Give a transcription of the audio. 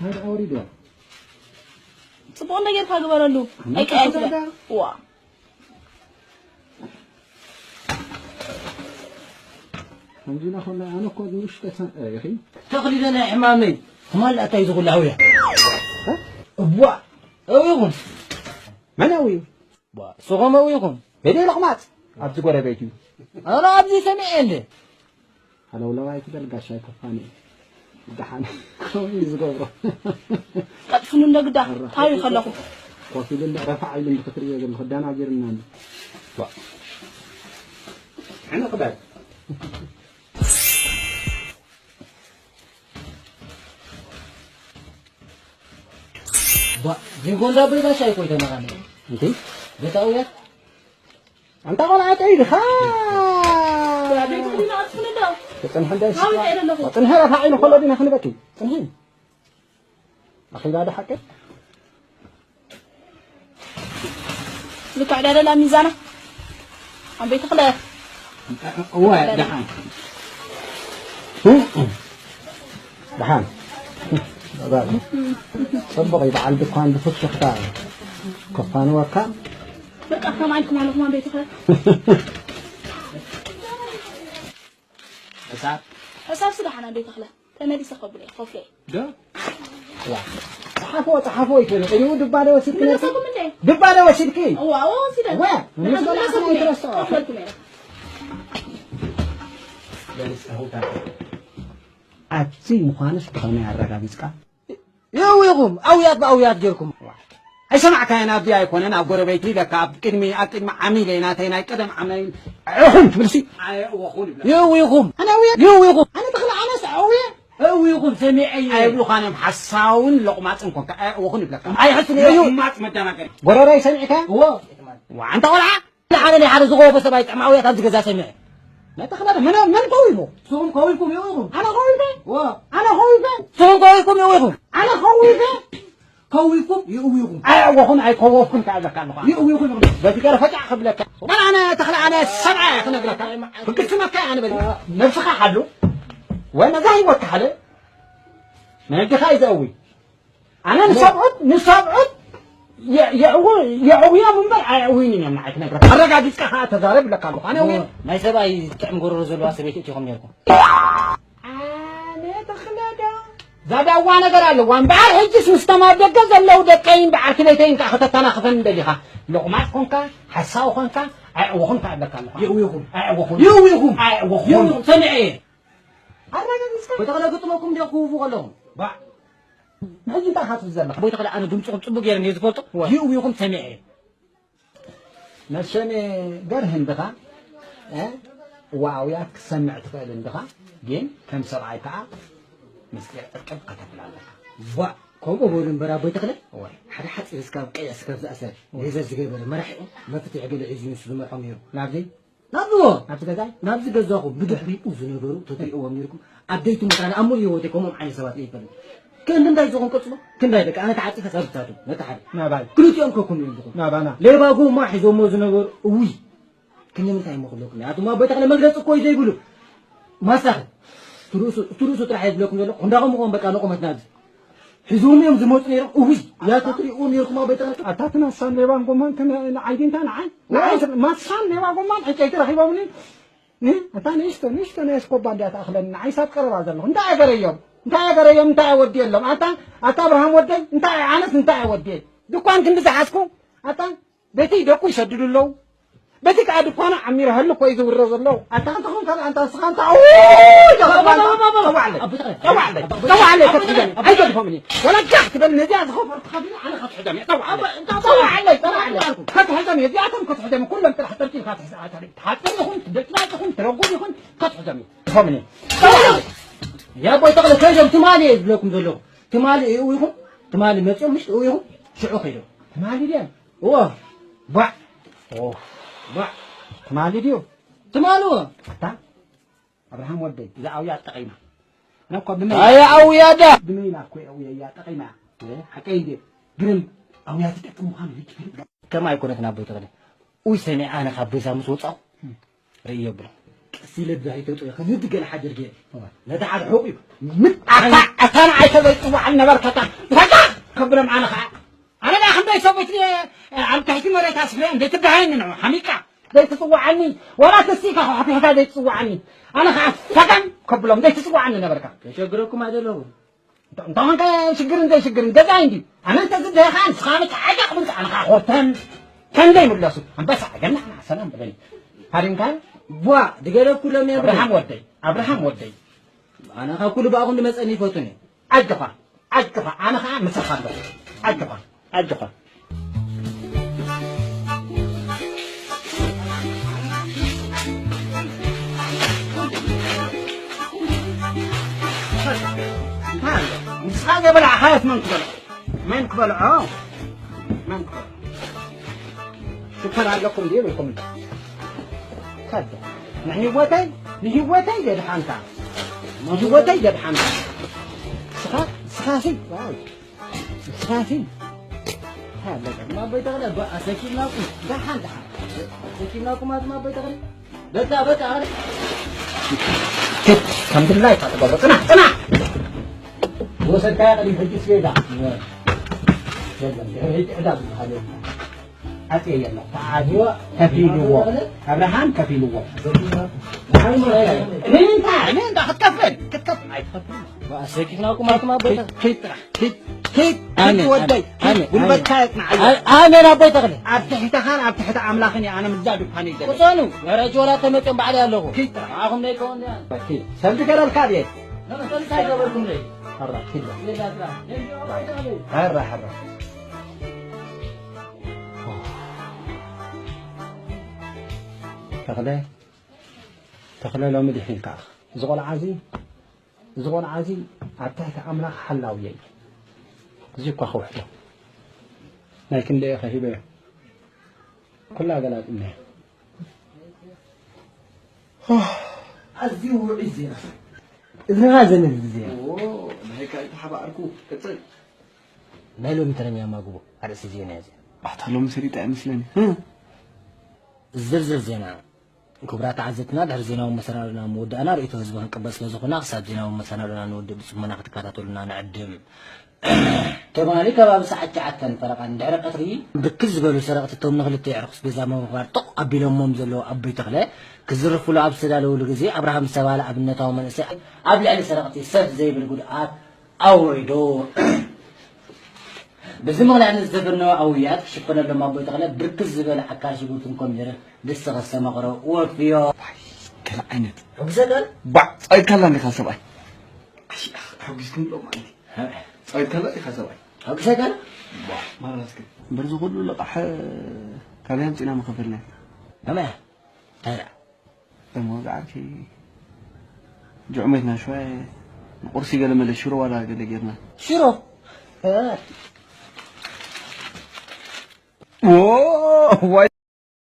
ሓደ ኣውሪዶ። ጽቡቕ እንደ ጌርካ ግበረሉ። ኣነ ኣይቀያይትበል። ተፈዳዳ። ዋ ከምዚ ናኾና ኣነ እኮ ንእሽቶ ሰንጠረ ኢኺ። ተኽሊለ ናይ ሕማመይ ትማል ኣታይ ዝኹሉ ኣውያ እቧ ኣውይኹም መን ኣውዩ? ስኹም ኣውይኹም በደይ ለቕማጽ ኣብዚ ጎረቤት እዩ። ኣነ ኣብዚ ሰሚዐ እንደ ሃለውለዋይ ትበል ጋሻ ኣይከፋን እዩ። ደሓን ከምኡ እዩ ዝገብሮ። ቀጥፍሉ እንደ ግዳ ታዊ ከለኹ ኮፍ ኢሉ እንዳ ረፋዕ ኢሉ እንዲ ክትርእዮ ዘለኹ ኣደናጊርና ኣሎ። ዋ። ሕነ ክበል። ባ ዚጎንዳ በዛ ሻይ ኮይተ መኻነ እንዴ በታውያ ኣንታ ቆልዓ ቀይ ድኻ ቤት ዲና ኣጥፍን እንደ ተጽንሐ እንደ ታዊ ከይደ ኣለኹ ጽንሐ ረፋዕ ኢሉ ከሎ ዲና ክንበኪ ጽንሐ ኣኺላ ዶ ሓቂ ልክዕ ደለላ ሚዛና ኣበይ ተኽለ እወ ደሓን ደሓን ጽቡቕ እዩ በዓል ድኳን ብፍሽኽታ ከፋንወካ በቃ ከማይ ትማለኹም ኣበይ ተኽለ ሕሳብ ሕሳብ ስዳሓና ኣበይ ተኽለ ተመሊሰ ከብለ ኮፍለ ዶ ዋ፣ ጸሓፎ ጸሓፎ ይትብል እዩ ድባለ ወሲድኪ ነርኪ መለሰኩም እንዴ ድባለ ወሲድኪ እዋ እዋ ወሲደ ወ ምስ መላእኽቲ ኣይትረስዖ ከፍለልኩም እየ ኣብዚ ምዃንስ ብኸመይ ኣረጋጊጽካ የው ኢኹም ኣውያት ብኣውያት ጌርኩም ኣይሰማዕካየን ኣብዚኣ ኣይኮነን ኣብ ጎረበይቲ ኢለካ ኣብ ቅድሚ ኣብ ቅድሚ ዓሚለ ናተይ ናይ ቀደም ዓማይል ዕኹም ትብልሲ የው ኢኹም ኣነ ኣውየ የው ኢኹም ኣነ ተኽለ ኣነስ ኣውየ እው ኢኹም ሰሚዐ እየ ኣይብሉኻን እዮም ሓሳውን ለቑማፅን ኮንካ ኣዕወኹን ይብለካ ኣይሕስን እዩ ለቑማፅ መደናገሪ ጎረረይ ሰሚዕካ እዎ ዋ ኣንታ ቆልዓ ሓደ ናይ ሓደ ዝኸወፈ ሰብኣይ ጥዕሚ ኣውያት ኣብዚ ገዛ ሰሚዐ ናይ ተኽለ መን መን ከዊፉ ስኹም ከዊኩም የው ኢኹም ኣነ ከዊፈ እዎ ኣነ ከዊፈ ስኹም ከዊኩም የው ኢኹም ኣነ ከዊፈ ከዊኩም የው ኢኹም ኣዕወኹን ኣይከወፍኩን ክኣለካ ኣለኻ የው ኢኹም በቲ ገረ ፈጫዕ ክብለካ በል ኣነ ተኽለ ኣነ ሰብኣይ ክነግረካ ክግስመካ ኣነ በል ነብስኻ ሓሉ ወይ ነዛ ህይወትካ ሓደ ናይ ኣዴኻ እዩ ዘእዊ ኣነ ንሰብዑት ንሰብዑት የዕውዮም እምበር ኣየዕውይን እዮም ንዓይ ክነግረካ ኣረጋጊፅካ ከዓ ተዛረብ ይብለካ ኣለኹ ኣነ እውን ናይ ሰብኣይ ጥዕም ጎረሮ ዘለዋ ሰበይቲ እቲኹም ነርኩም ኣነ ተኽለዶ ዛዳዋ ነገር ኣለዋ እምበኣር ሕጅስ ምስቶም ኣብ ደገ ዘለዉ ደቀይን በዓል ክበይተይን ከዓ ከተተናኽፈን ደሊኻ ሎቕማፅ ኮንካ ሓሳዊ ኮንካ ኣየዕወኹን ከዓ ኣለካ ኣለኻ የእውይኹም ኣየዕወኹን የእውይኹም ኣየዕወኹን የእውይኹም ሰሚዐ እየ ኣረጋጊፅካ ወተኽለ ግጥመኩም ዲኹ ክህቡ ከለኹም ባ ንሕጂ እንታይ ኢኻ ትብል ዘለኻ ኣቦይ ተኽለ ኣነ ድምፅኹም ፅቡቅ ገይረ ነየ ዝፈልጦ ይእውይኹም ሰሚዐ እየ መሸም ገርህ እንድኻ እዋውያት ክሰምዕ ትኽእል እንድኻ ግን ከም ሰብኣይ ከዓ ምስጢር ዕቅብ ከተብል ኣለካ ዋ ከምኡ በሉ እምበር ኣቦይ ተኽለ ሓደ ሓፂር እስካብ ቀይሕ ስካብ ዝኣሰር ሌዘር ዝገበረ መራሒ መፍትሒ ገለ ሒዙ ንሱ ዝመርሖም ነይሩ ናብዚ ናብዝዎ ናብዚ ገዛይ ናብዚ ገዛኹም ብድሕሪኡ ዝነበሩ ተትሪእዎም ነርኩም ኣደይቱ ምዃነ ኣምር ህይወተይ ከምኦም ዓይነት ሰባት ዘይፈልጥ ክንዲ እንታይ ዝኾን ቀፅሎ ክንዳይ ደቂ ኣነ ተዓፂፈ ሰብታቱ ነታ ሓደ ናባይ ክልቲኦም ከኩም እዮም ዝኾን ናባና ሌባ ጎማ ሒዞሞ ዝነበሩ እውይ ክንዲ ምንታይ እሞ ክብለኩም ኣቱማ ኣቦይ ተኽለ መግለፂ እኮ እዩ ዘይብሉ ማሳኸ ትርእሱ ጥራሕ እየ ዝብለኩም ዘለኹ እንዳኹም ኾን በቃ ንቑመት ናብዚ ሒዞም እዮም ዝመፁ ነይሮም እውይ ያቶ ትሪእዎም ነርኩም ኣቦይ ተኽለ ኣታ ትናሳን ሌባን ጎማን ንዓይ ዲንታ ንዓይ ንዓይ ማሳን ሌባ ጎማን ዕንጨይቲ ረኺቦምኒ እ ኣታ ንእሽቶ ንእሽቶ ናይ እስኮባ እንዲያ ትኣኽለኒ ንዓይ ሳብ ቀረባ ዘለኹ እንታይ ኣገረዮም እንታይ ኣገረዮም እንታይ ኣወድየሎም ኣታ ኣታ ኣብርሃም ወደይ እንታይ ኣነስ እንታይ ኣወድየ ድኳን ክንዲ ዝሓዝኩ ኣታ በቲ ደቁ ይሰድዱ ኣለዉ በቲ ከዓ ድኳኑ ዓሚሩ ሃሉ እኮ እዩ ዝውረ ዘሎ ኣታ እንተኾን ካልእ ኣንታ ንስኻ እንታ ጸዋዕለይ ጸዋዕለይ ጸዋዕለይ ከትሕዘኒ ኣይገድፎምኒ ወላ ጃ ክትበል ነዚኣ ዝኸፈርኩኻ ግን ኣነ ከትሕዘኒ ጸዋዕለይ ጸዋዕለይ ጸዋዕለይ ከትሕዘኒ እዚኣቶም ከትሕዘኒ ኩሎም ጥራሕ ጠርጢርካ ትሕዘ ኣታ ሓፂር ይኹን ደቂቕ ይኹን ትረጉም ይኹን ከትሕዘኒ ጸዋዕለይ ያቦይ ተኽለ ከይዶም ትማሊ እየ ዝብለኩም ዘለኹ ትማሊ እዩ ኢኹም ትማሊ መፂኦም ምሽ እዩ ኢኹም ሽዑ ከይዶም ትማሊ ድያ እዎ ባዕ ኦ፣ ባዕ ትማሊ ድዩ ትማሊ እዎ ኣታ ኣብርሃም ወደይ እዛ ኣውያ ጠቒማ ነኳ ብመይ ኣየ ኣውያዳ ብመይና እኮ ኣውያ እያ ጠቒማ ሓቀይ እንዴ ግርም ኣውያ ትጠቅም ምዃኑ ይትፈልጥ ከም ኣይኮነትን ኣቦይ ተኽለ ኡይ ሰሚዐ ኣነ ካብ ገዛ ምስ ወፃኹ ርእዮ ብሎ ቀስ ኢለ ብዛይ ተጥዮ፣ ከዝዲ ገለ ሓጀር ገይረ። እዋ። ነታ ሓደ ሕቑ እዩ። ምን ኣታ፣ ኣታ ንዓይ ተዘይጽዋዕኒ ነበርካታ። ፈታ! ከብሎም ኣነ ኸዓ። ኣነ ደኣ ክንደይ ሰብኡት እየ፣ ኣብ ትሕቲ መሬት ኣስፍረ፣ እንዴት ትደሃየኒ ንዑ፣ ሓሚቃ። ዘይትጽዋዓኒ፣ ዋላ ተሲካ ኸዓ ትሕታ ዘይትጽዋዓኒ። ኣነ ኸዓ ፈታም ከብሎም፣ ዘይትጽዋዓኒ ነበርካ። ከሸግረኩም ኣይደለኹ። እንተ-፣ እንተ ኾንካ ሽግርን ዘይሽግርን ገዛይ እንድዩ። ኣነ እንተ ዝደኸ ንስኻ መተዓጫ ክብል ኣነ ኸዓ ኾተን ከም ዘይምለሱ። ኣንበሳ፣ ገና ሰላም በለኒ። ሃሪምካ? ቧ፣ ድገለ ኩሎም እዮም። ኣብርሃም ወደይ፣ ኣብርሃም ወደይ። ኣነ ካብ ኩሉ ብኣኹም ዝመጸኒ ይፈቱኒ። ኣጆኻ፣ ኣጆኻ፣ ኣነ ኸዓ ምሳኻ ኣለኹ። ኣጆኻ፣ ኣጆኻ። ንስኻ ዘይበላዕኻዮስ መን ክበልዖ? መን ክበልዖ? መን ክበልዖ? ሽኮር ኣለኩም ድዩ የብልኩም? ከዶ። ንህይወተይ፣ ንህይወተይ የድሓንካ። ንህይወተይ የድሓንካ። ንስኻ፣ ንስኻሲ፣ ዋው። ንስኻሲ። ሃለቀ። ማበይ ተኽለ፣ ባ-፣ ኣሰኪምናኩም። ደሓን፣ ደሓን። ኣሰኪምናኩም ኣቲ ማበይ ተኽለ። በቃ፣ በቃ፣ ኣረ። ክት፣ ከም ድላይካ ትገብሮ። ጽናሕ፣ ጽናሕ። ወሰድካያ ቅድሚ ሕጂ ስቤዛ። የለን፣ ድሕሪ ሕጂ ዕዳ ዝበሃል የለን። ኣጽየ የለን። ተዓዝዮ ከፊልዎ። ኣብርሃም ከፊልዎ። ንምንታይ? ንምንታይ? ክትከፍል? ክትከፍል? ኣይትኸፍልን። ኣሰኪፍናኩም ኣቱም ኣቦይ። ኪድ፣ ኪድ ጥራሕ። ኪድ፣ ኪድ፣ ኪድ ኣሜን፣ ወደይ። ኣሜን፣ ጉልበትካ ኣሜን። የጽንዓዮ። ኣሜን ኣቦይ ተኽለ። ኣብ ትሕትኻን ኣብ ትሕቲ ኣምላኽን እየ ኣነ ምዛ ድኳነይ ዘለኹ። ቅጸኑ፣ መረጅ ወላ ተመጽዮም ባዕለይ ኣለኹ። ኪድ ጥራሕ። ንዓኹም ደይከውን ድያ? ኪድ። ሰልዲ ገለልካ ድየ? ሰልዲ ኣይገበርኩም ደይ? ሕራ፣ ኪድ። ሜዳ ጥራሕ። ኣቦይ ተኽለ። ሕራ፣ ሕራ። ተኽለ፣ ተኽለ ሎሚ ድሒንካ። እዚ ቆልዓ እዚ እዚ ቆልዓ እዚ ኣብ ትሕቲ ኣምላኽ ሓላውየ እዩ። እዚ እኳ ከውሕዶ ናይ ክንደየ ከሂበዮ። ኩላ ገላጢ እኒሀ። ኣዝዩ ውዑይ ዜና። እዝንኻ ዘንብብ ዜና። ኦ፣ ናይካ ኣይተሓባኣርኩ። ቅጽል። ናይ ሎሚ ተረኛ ማጉቦ ኣርእስቲ ዜና እዩ። ኣታ ሎሚ ሰሊጣ ኣይመስለኒ። እ? ዝርዝር ዜና። ክቡራት ተዓዘብትና፣ ድሕሪ ዜናዊ መሰናዶና ምውዳእና፣ ርእይቶ ህዝቢ ክንቅበል ስለ ዝኾና፣ ክሳብ ዜናዊ መሰናዶና ንውድእ ብጽሞና ክትከታተሉና ንዕድም። ትማሊ ከባቢ ሰዓት ትሽዓተ ፈረቓ ንድሕሪ ቀትሪ፣ ብርክት ዝበሉ ሰረቕቲ እቶም ንኽልተ የዕሩኽ ኣስቤዛ ብምኽባር ጦቕ ኣቢሎሞም ዘለዉ ኣቦይ ተኽለ፣ ክዝርፍሉ ኣብ ዝተዳለውሉ ግዜ፣ ኣብርሃም ዝተባህለ ኣብነታዊ መንእሰይ ኣብ ልዕሊ ሰረቕቲ ሰፍ ዘይብል ጉድኣት ኣውሪዱ። በዚ ምኽንያት ንዝተፈነወ ኣውያት ክሽፈነሎም ኣቦይ ተኽለ ብርክት ዝበለ ኣካል ሽጉርትን ኮሚደረን ዝሰኸ ዝተመቕረ ወፍዮ። ገለ ዓይነት። ሕጉሰካን? ባዕ፣ ጻዊድካላ እንዲኻ ሰብኣይ። ኣሽ፣ ኣሕ፣ ሕጉስኩም ሎ ማለት። ጻዊድካላ እንዲኻ ሰብኣይ። ሕጉሰካን? ባዕ፣ ማራስክ። በዚ ኩሉ ልቓሕ ካበይ ኣምጺና ምኸፈልናዮ? ከመይ? እንታይ ደኣ? እሞ ዝዓርኪ ጅዕሞይትና ሽዋየ ንቁርሲ ገለ መለ ሽሮ ዋላ ገለ ጌርና። ሽሮ? እ። ዎ፣ ዋይ።